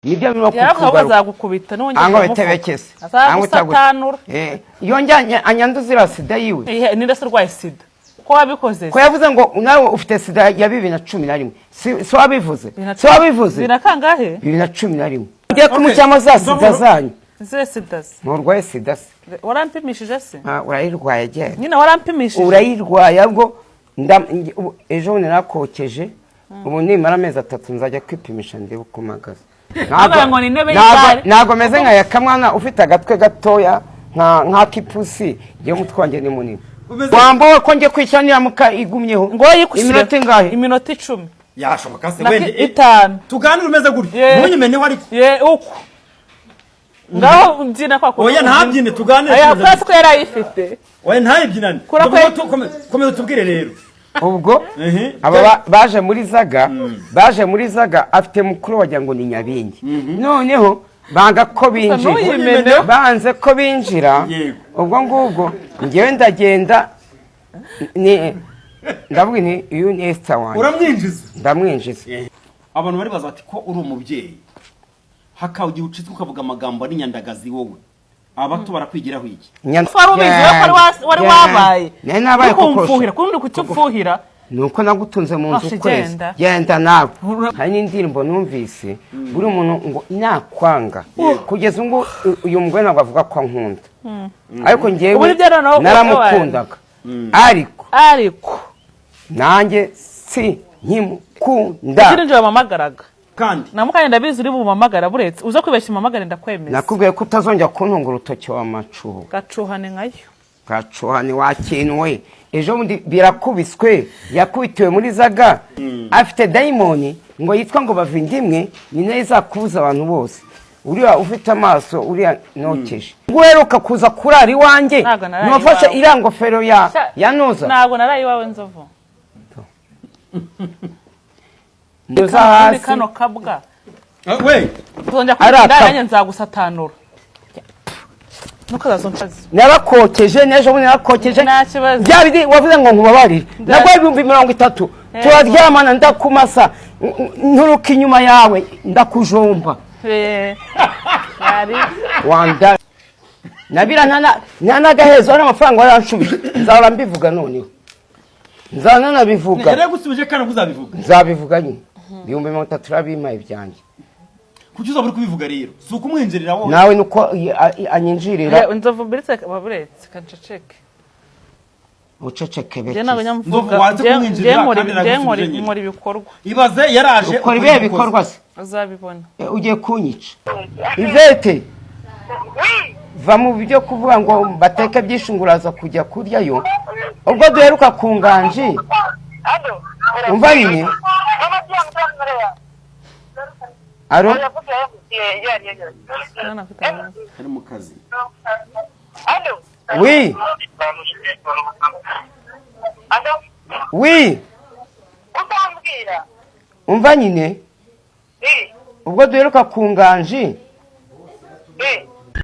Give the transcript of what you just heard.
Nibyo birimo Yaravuga ngo kukugaruka. azagukubita nongera Ango ukamuvuga. bitebekese. Azagusatanura. Iyo njyanye anyanduza iriya sida yiwe. Ihe, ninde se urwaye sida ko wabikoze? Ko yavuze ngo nawe ufite sida ya 2011, si wabivuze? Si wabivuze? Bibiri na kangahe? 2011. Ugiye kumushyiramo za sida zanyu. Izihe sida se? Nturwaye sida se? Warampimishije se? Ah, urayirwaye, genda. Nyine warampimishije? Urayirwaye. Ahubwo ejo bundi narakokeje. Ubu nimara amezi 3 nzajya kwipimisha ndebe uko mpagaze. Bavuga ngo ni intebe y'igare. Ntabwo meze nka Yakamwana ufite agatwe gatoya nk'ak'ipusi. Ngewe umutwe wanjye ni munini. Wambawe ko njye kwishyura niramuka igumyeho. Ngo yikushyire. Iminota ingahe? Iminota 10. Yashoboka se? Na Wenda 5. Tuganire umeze gutya. Ntunyimeneho ariko. Ye, uko ngaho mbyina kwa Oya, ntabyine, tuganire. Aya Tumeze pasi ko yari ayifite. Oya, ntayibyinane. Kura Ndavuga komeza utubwire rero. Ubwo aba baje muri zaga, baje muri zaga afite mukuru wagira ngo ni Nyabingi. Noneho banga ko binjira. Ntuyimeneho. Banze ko binjira. Ubwo ngubwo ngewe ndagenda, ndavuga nti: "Uyu ni Esther wanjye." Uramwinjiza. Ndamwinjiza. Abantu bari baza bati ko uri umubyeyi, hakaba igihe ucitswe ukavuga amagambo ari nyandagazi, wowe abato barakwigiraho iki? Wari ubizi ko wari wabaye. Nari nabaye. Uri kumfuhira. Koko. Kundi kuki umfuhira? Ni uko nagutunze mu nzu Ose ukwezi. genda. Genda nawe. Hari n'indirimbo numvise, buri muntu ngo nakwanga kugeza ubu. Uyu mugore ntabwo avuga ko ankunda, ariko Ubu ngewe nibyo noneho naramukundaga, ariko ariko nanjye si nkimukunda. Kuki nijoro wamamagaraga? Kandi Na mukanya ndabizi uri bumamagara. Buretse uza kwibeshya umamagare, ndakwemeza. Nakubwiye ko utazongera kuntunga urutoki wa macuho. Gacuhane nkayo. Gacuhane wa kintu we. Ejo bundi birakubiswe, yakubitiwe muri zaga afite dayimoni ngo yitwa ngo bavindimwe, ni nayo izakubuza abantu bose. Uriya ufite amaso, uriya nokeje, ubwo uheruka kuza kurara iwanjye. Ntabwo naraye Ntiwafashe iwawe. iriya ngofero ya noza? Ntabwo naraye iwawe, Nzovu. Ndoza Kandi hasi. Kano kabwa. Ah, we. Tuzongera Ari kugenda. Nanjye nzagusatanura ntukazazoncaze. Narakokeje n'ejo bundi narakokeje. Nta kibazo. Bya bindi wavuze ngo nkubabarire, naguhaye 30,000, turaryamana, ndakumasa, nturuka inyuma yawe ndakujomba. Yari Wanda nabira nta n'agahezo n'amafaranga waranshubije. Nzahora mbivuga, noneho nzaba nanabivuga. Yari yagusubije kandi ngo uzabivuga. Nzabivuga nyine. 30,000 urabimpaye ibyanjye. Kuki uzaba uri kubivuga rero? Si ukumwinjirira wowe? Nawe nuko anyinjirira. Nzovu, mbiritse, baburetse kanceceke. Uceceke. Njye ntabwo Bekeze. nyamvuga. Nzovu, wanze kumwinjirira kandi Njye nagusubije nyine. nkora ibikorwa. Ibaze yaraje. Ukora ibihe bikorwa se? Uzabibona. Ugiye kunyica, Ivete. Va mu byo kuvuga ngo bateke byinshi ngo uraza kujya kuryayo. Ubwo duheruka ku nganji, umva nyine. Aro. Mwana afite amazi. Ari mu kazi. Oui, oui. Utambwira. Umva nyine, ubwo duheruka ku nganji.